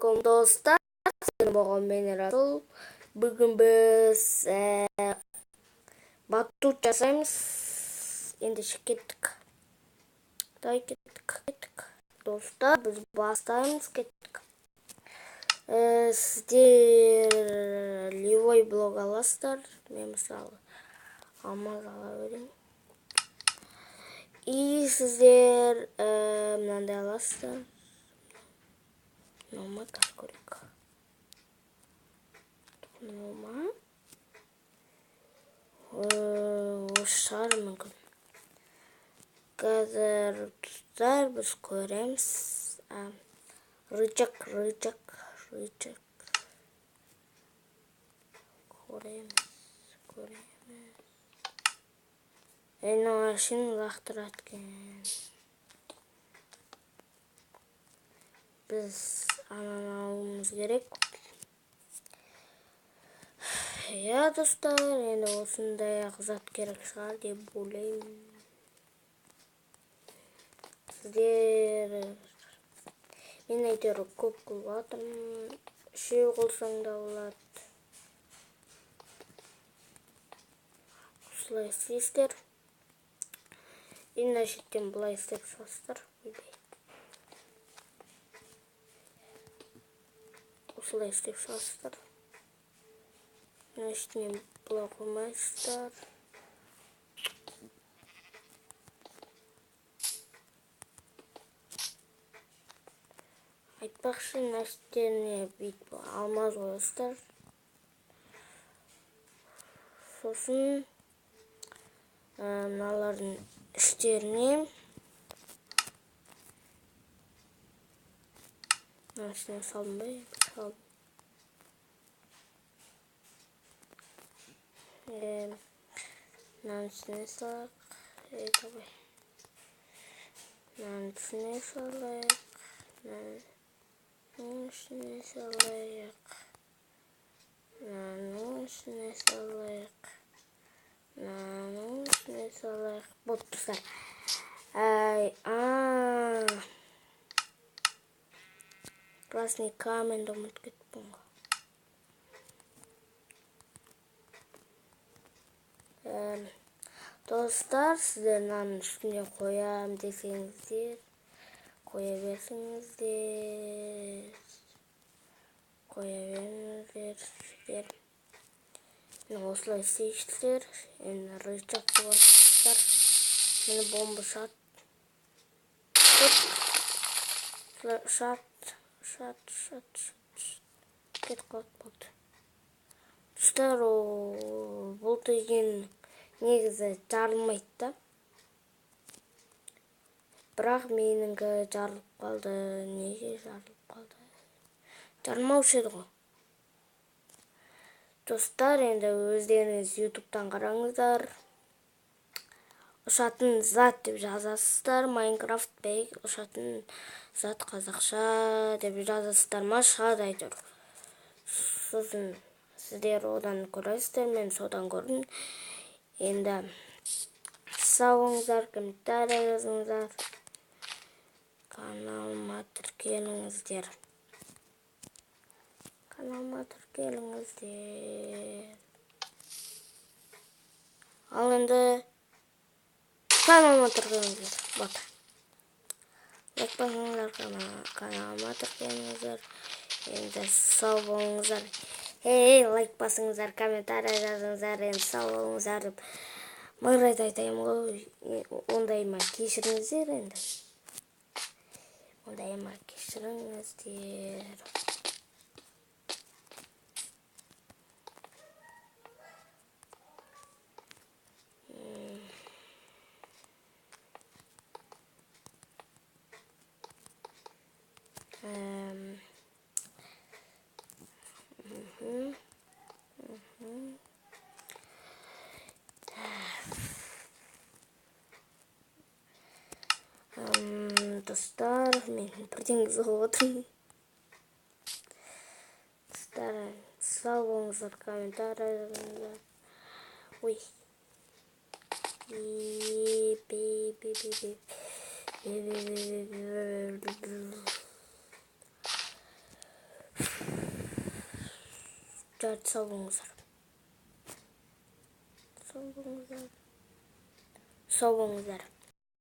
Ассалаумағалейкум, достар. Болған мен Расул. Бүгін біз батут жасаймыз. Ендеше кеттік. Давай, кеттік, кеттік. Достар, біз бастаймыз, кеттік. Сіздер любой блок аласыздар. Мен мысалы алмаз ала берейін. И сіздер мынандай аласыздар. Мынау ма, қазір көрейік. Мынау ма? Осы шығар мүмкін. Қазір, достар, біз көреміз. Рычаг, рычаг, рычаг. Көреміз, көреміз. Мынау әшейін лақтырады екен. Біз ананы алуымыз керек. Иә, достар, енді осындай ақ зат керек шығар деп ойлаймын. Сіздер, мен әйтеуір көп қылып жатырмын. Үшеу қылсаң да болады. Осылай істейсіздер. И мына шеттен былай істеп шығасыздар. Ойбай. Осылай істеп шығасыздар. Мына шетінен былай қоймайсыздар. Айтпақшы, мына шеттеріне бүйтіп алмаз қоясыздар. Сосын мыналардың іштеріне мына ішіне салдым ба? Салдым. Мынаның ішіне салайық. Давай. Мынаның ішіне салайық. Мынаның ішіне салайық. Мынаның ішіне салайық. Мынаның ішіне салайық. Болды, достар. Ай, а. Красный камень ұмытып кеттім ғой. Достар, сіздер мынаның үстіне қоям десеңіздер, қоя берсіңіздер. Қоя беріңіздер сіздер. Міне осылай істейсіздер. Енді рычаг қоясыздар. Міне бомба ұшады. Осылай ұшады, ұшады, ұшады, ұшады. Кетіп қалды, болды. Достар, бұл деген негізі жарылмайды да. Бірақ менікі жарылып қалды. Неге жарылып қалды? Жарылмаушы еді ғой. Достар, енді өздеріңіз YouTube'тан қараңыздар. Ұшатын зат деп жазасыздар. Майнкрафт бейг ұшатын зат қазақша деп жазасыздар ма, шығады әйтеуір. Сосын сіздер одан көресіздер, мен содан көрдім. Енді сау болыңыздар, комментарий жазыңыздар, каналыма тіркеліңіздер. Каналыма тіркеліңіздер. Ал енді каналыма тіркеліңіздер. Болды. Лайк басыңыздар, каналыма тіркеліңіздер. Енді сау болыңыздар. Ей, лайк басыңыздар, комментарий жазыңыздар, енді сау болыңыздар деп мың рет айтайын ғой. Ондайыма кешіріңіздер енді. Ондайыма кешіріңіздер. Достар, мен бірдеңе соғып отырмын. Достар, сау болыңыздар, комментарий жазыңыздар. Ой. Би, би, би, би, би, би, би, би, би, би. Жарайды, сау болыңыздар, сау болыңыздар, сау болыңыздар.